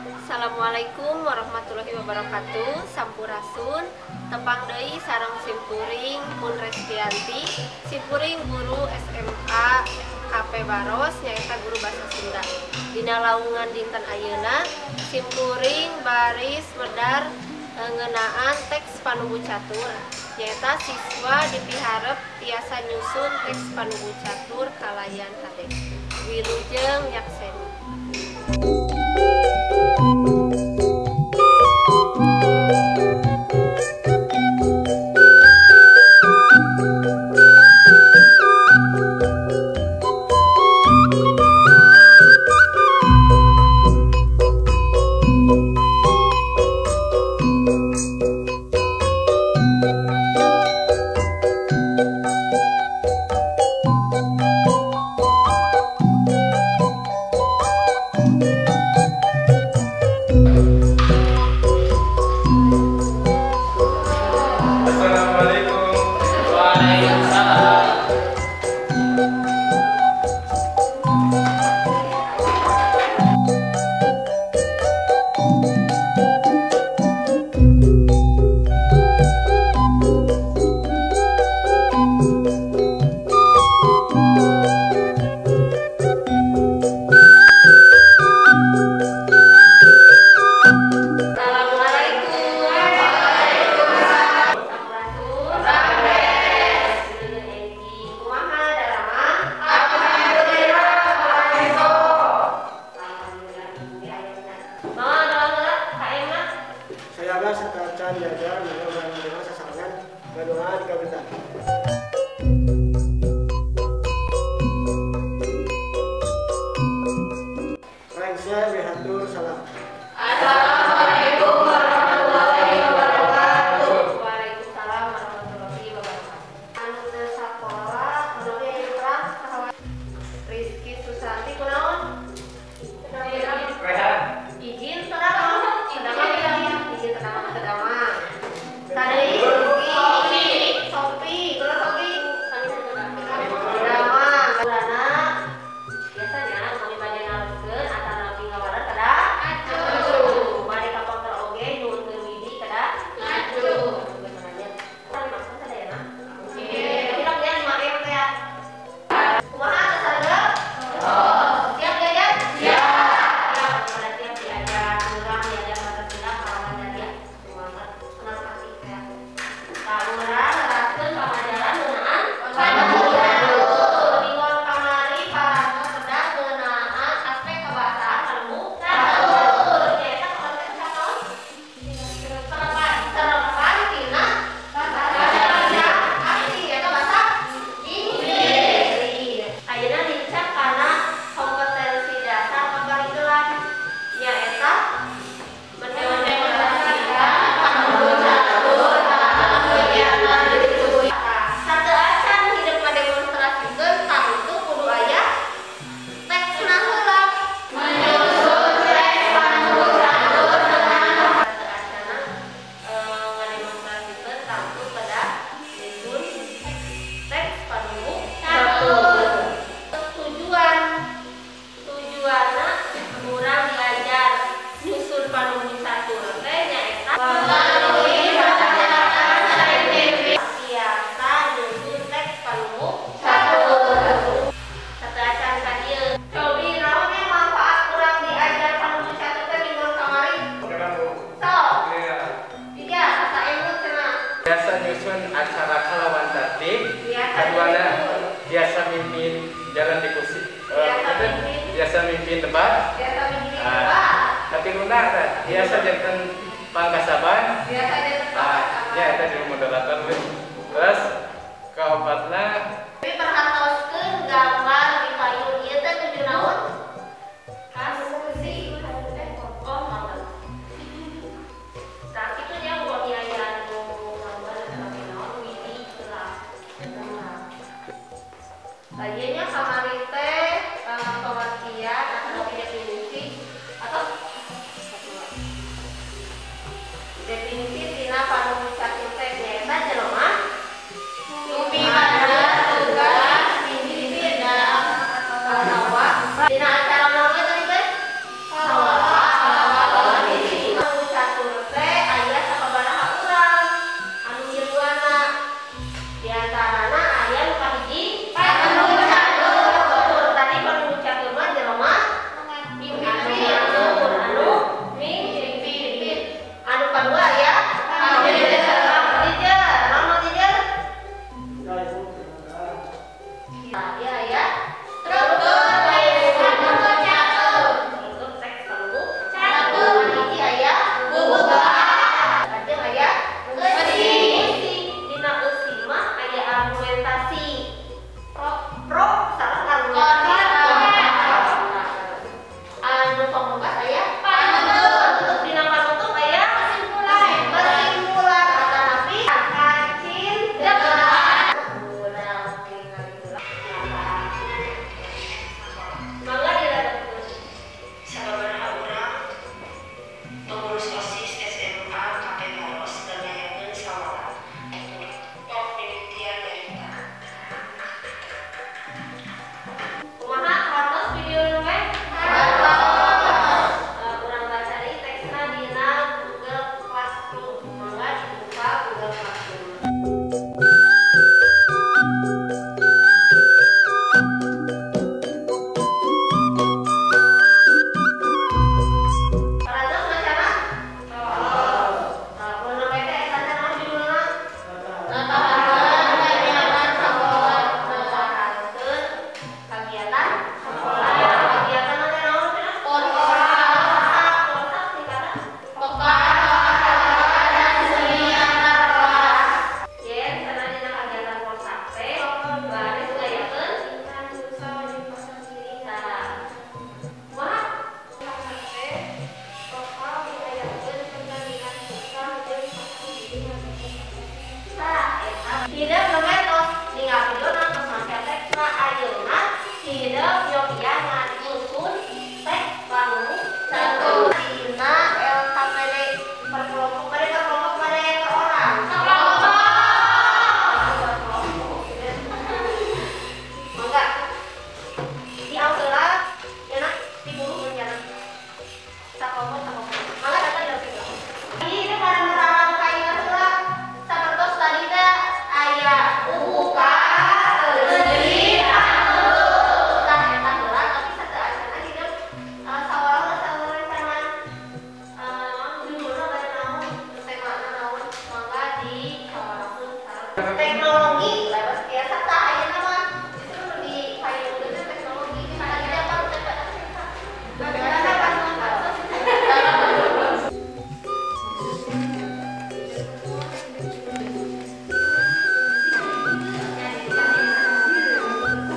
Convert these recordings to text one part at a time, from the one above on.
Assalamualaikum warahmatullahi wabarakatuh. Sampurasun, tepang deui sareng simkuring Pun Restianti, simkuring guru SMA KP Baros nyaeta guru bahasa Sunda. Dina laungan dinten ayeuna simkuring baris medar ngeunaan teks panubu catur, nyaeta siswa dipiharep tiasa nyusun teks panubu catur kalayan hade. Wilujeng nyakseni. Assalamualaikum. Waalaikumsalam. Assalamualaikum warahmatullahi wabarakatuh. Waalaikumsalam warahmatullahi wabarakatuh. Anu teu sakola menawi aya terang saha Rizky Susanti kunaon? Izin sedang izin sedang sedang. Sadeui Rizky, Sofi, kunaon Sofi? Sedang. Urana biasanya kami bade naleskeun atanapi ngawaler kada bade ka konter oge nyuhunkeun widi kada maksud sadayana. Kira ya 5M teh ya. Kumaha teh sadaya? Siap diajar? Siap. Siap, pada siap diajar urang diajar bahasa Sunda kalawan dari semangat senang hati teh. Tah urang neraskeun pamajaran ngeunaan catur. Minggon kamari parantos pedah ngeunaan aspek kebahasaan panemu catur. Nyaeta konsep naon? Serepan tina bahasa asing nyaeta bahasa Inggris. Ayeuna lincah kana kompetensi dasar kaparikelan nyaeta mendemonstrasikan panubu catur dalam kegiatan diskusi. Sateu acan hidup ngademonstrasikeun tangtu kudu aya teksna heula. Menyusun teks panubu catur dengan sateu acana ngademonstrasikeun tangtu kedah nyusun teks panubu catur. Tujuan tujuanna urang diajar nyusun panubu catur teh nyaeta melalui pendekatan saintifik biasa nyusun teks panubu catur. Sateu acan ka dieu. Cobi naon nya manfaat urang diajar panubu catur teh minggon kamari? Sok. Tiga, asa emut cenah. Biasa nyusun acara kalawan tertib. Biasa Kaduana nyusun. biasa mimpin jalan diskusi. Biasa mimpin. Biasa mimpin debat. Biasa mimpin debat. Katiluna teh biasa janten pangkasaban. Biasa janten Ah, pangkasaban. ya eta jadi moderator we. Terus kaopatna Tapi perhatoskeun gambar di payun ieu teh nuju naon? Kasih. Oh, mangga. Nah, kitu nya upami aya anu gambar atanapi naon widi heula. Tadinya kamari teh pengertian atau definisi atau definisi tina panunggu catur teh nyaeta jelema Lumibana tugas tindak atawa dina acara naon tadi teh? Panunggu catur teh aya sababaraha urang anu ngiluanna. Di antarana aya nu kahiji Panunggu catur. Tadi panunggu catur mah jelema anu anu Mimpin. Anu kadua ya Manajer. Manajer. Naon manajer? Ya ya. Struktur teks panunggu catur. Struktur teks panunggu Catur. Hiji aya Bubuka. Lajeng aya Eusi. Eusi. Dina eusi mah aya argumentasi. Pro pro sareng argumentasi. Kontra. Anu pamungkas aya Panutup. Panutup. Dina panutup aya Kesimpulan. Kesimpulan atanapi kacin Depan. Urang tingali heula. Mangga dilanjutkeun. Sababaraha urang pengurus OSIS SMA KP Maros dan ngayakeun sawala pok mimitian nyarita. Kumaha hartos video nu we? Hartos. Urang baca deui teksna dina Google Classroom. Mangga dibuka Google Classroom. Parantos macana? Tos. Mun we teh eta teh naon judulna? Nataharkeun kegiatan sakola. Nataharkeun kagiatan sakola. Kagiatan teh naon cenah? Polsak. Polsak singkatan Pekan Olahraga dan Seni Antar Kelas. Yen sana dina kagiatan polsak teh baris ngayakeun Nah, kumaha? Tah, eta. Hideung nembe tos ningal videona tos maca teksna ayeuna hideung nyobian nganyusun teks panunggu Catur. Dina LKPD per kelompok bade per kelompok bade per orang. Sakelompok. Per kelompok. Mangga. Diaos heula cenah diburu rencana. Sakelompok sakelompok. Mangga datang di heula. Ini para rangkaian heula. Sapertos tadi teh aya buka Eusi, panutup. Tah eta heula tapi sateuacanna hideung sawarana sawarencana judulna bade naon, temana naon, mangga disawarakeun sareng teknologi lewas biasa tah ayeuna mah justru nu dipayunkeun teh teknologi tadi teh apa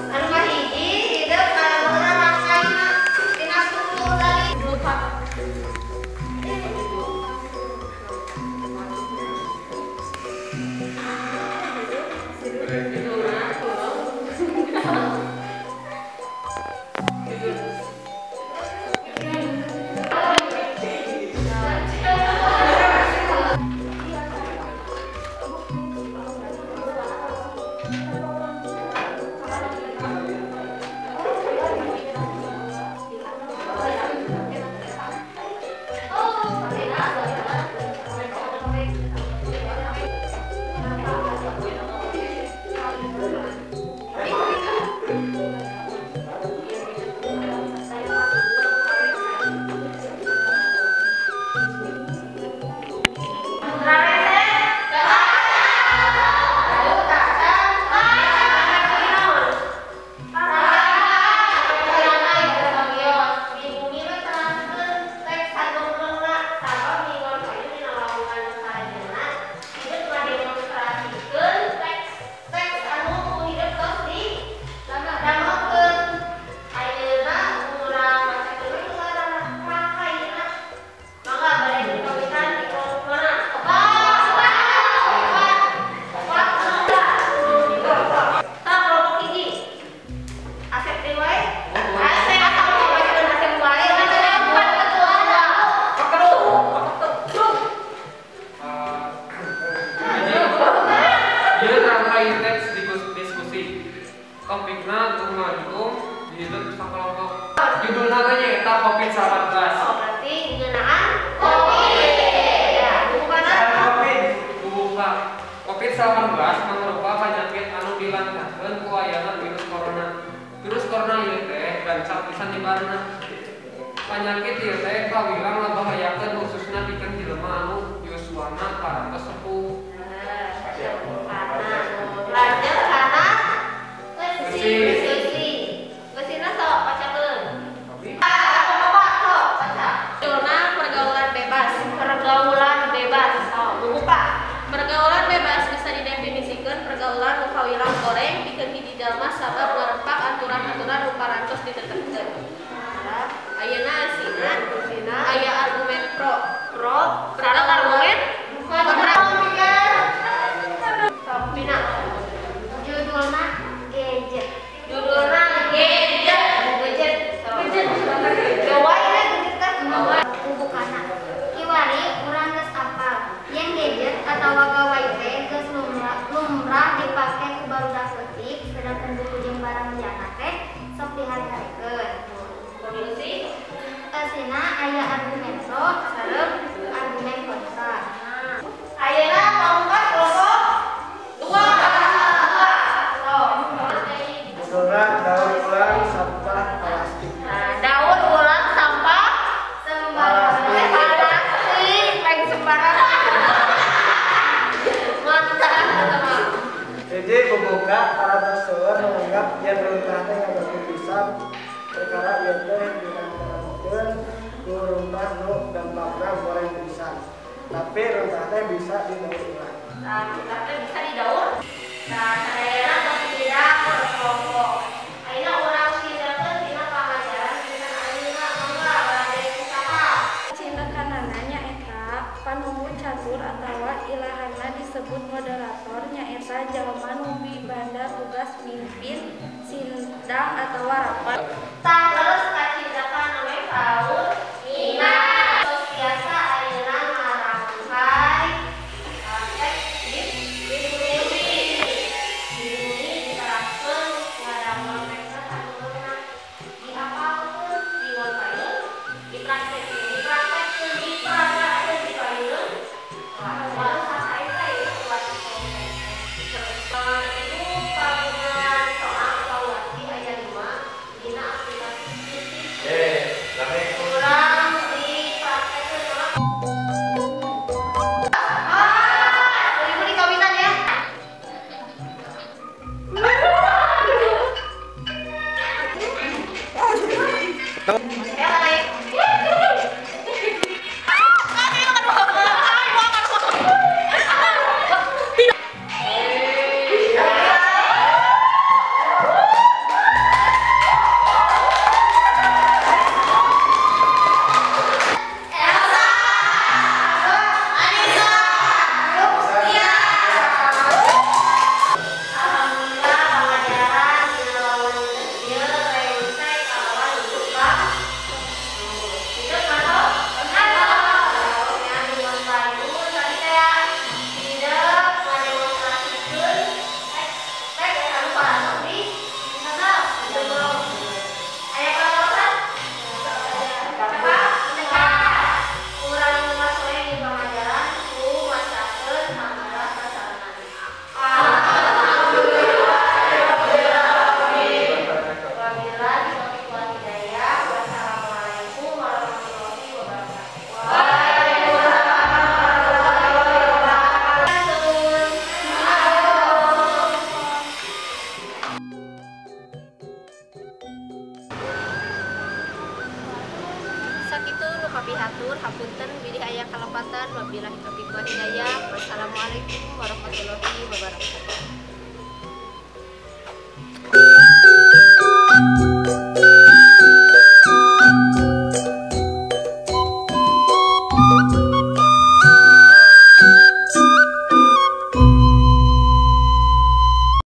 Anu kahiji hideung ngalameunan rangkaina tina struktur tadi. Rarese? Ayo, tacan. ieu teks diskusi. Topikna gumantung di hidup sakelompok. Judulna teh nyaeta Covid-19. Oh, berarti ngeunaan Covid. Ya, bubukana Covid. Bubuka. Covid-19 mangrupa penyakit anu dilancarkeun ku ayana virus corona. Virus corona ieu teh gancang pisan nyebarna. Penyakit ieu teh kawilang ngabahayakeun khususna pikeun jelema anu yuswana parantos sepuh. Lanjut kana besi. Besi. Besina sok bacakeun. Bapak sok baca. Judulna pergaulan bebas. Pergaulan bebas. Sok bubuka. Pergaulan bebas bisa didefinisikan pergaulan nu kawilang goreng pikeun hiji jalma sabab ngarempak aturan-aturan nu parantos ditetepkeun. Ayeuna eusina Eusina aya argumen pro. Pro sareng argumen kontra. Sok Pina. Judulna gadget. Judulna gadget. Gadget. Sok. Gawai we gadget teh. Gawai. Bubukana. Kiwari urang geus apal yen gadget atawa gawai teh geus lumrah dipake ku barudak leutik sedangkan buku jeung barang liana teh sok dihari-harikeun. Konklusi Eusina aya argumen pro sareng argumen kontra. Ayeuna pamungkas kelompok 2. Sok. Judulna daur ulang sampah plastik. Nah, daur ulang sampah Sembarangan. plastik lain sembarangan. Mantap sama. Hiji bubuka parantos seueur nu nganggap yen runtah teh ngaganggu pisan perkara ieu teh dilantarankeun ku runtah nu dampakna goreng pisan. Tapi runtah teh bisa didaur ulang. Nah, runtah teh bisa didaur. Nah, sadayana tos tidak berkelompok. Ayeuna urang pindahkeun tina pangajaran dinten ayeuna mangga bade kusaha. Cindekanana nyaeta panumbu catur atawa ilahana disebut moderator nyaeta jalma nu mibanda tugas mimpin sidang atawa rapat. Tah terus kacindakan namanya saur Nina. Tos biasa ayeuna ngarangkai teks diskusi. Dibumi diterapkeun ngadamel teksna sakumaha diapalkeun diwantayun dipraktekkeun dipraktekkeun diperagakeun dipayun. Wah, sasaeta ieu buat konten. Itu panggungan soal evaluasi aya 5 dina aplikasi kurang dipraktekkeun mah. Ah, ibu dikawitan ya. Ya, naik. Alhamdulillah pangajaran dina lawan ieu rengse kalawan lupa. Hidup masuk? Masuk. Ya, nyuwun payun tadi teh tidak ngademonstrasikeun teks anu parantos di sebelum. Aya kalepasan? Cekap? Cekap. Urang lumas we di pangajaran ku masakeun hambalah sasarengan. Wabillahi taufiq wal hidayah. Wassalamualaikum warahmatullahi wabarakatuh. Waalaikumsalam warahmatullahi wabarakatuh. Sakitu nu kapihatur hapunten bilih aya kalepatan. Wabillahi taufiq wal hidayah. Wassalamualaikum warahmatullahi wabarakatuh.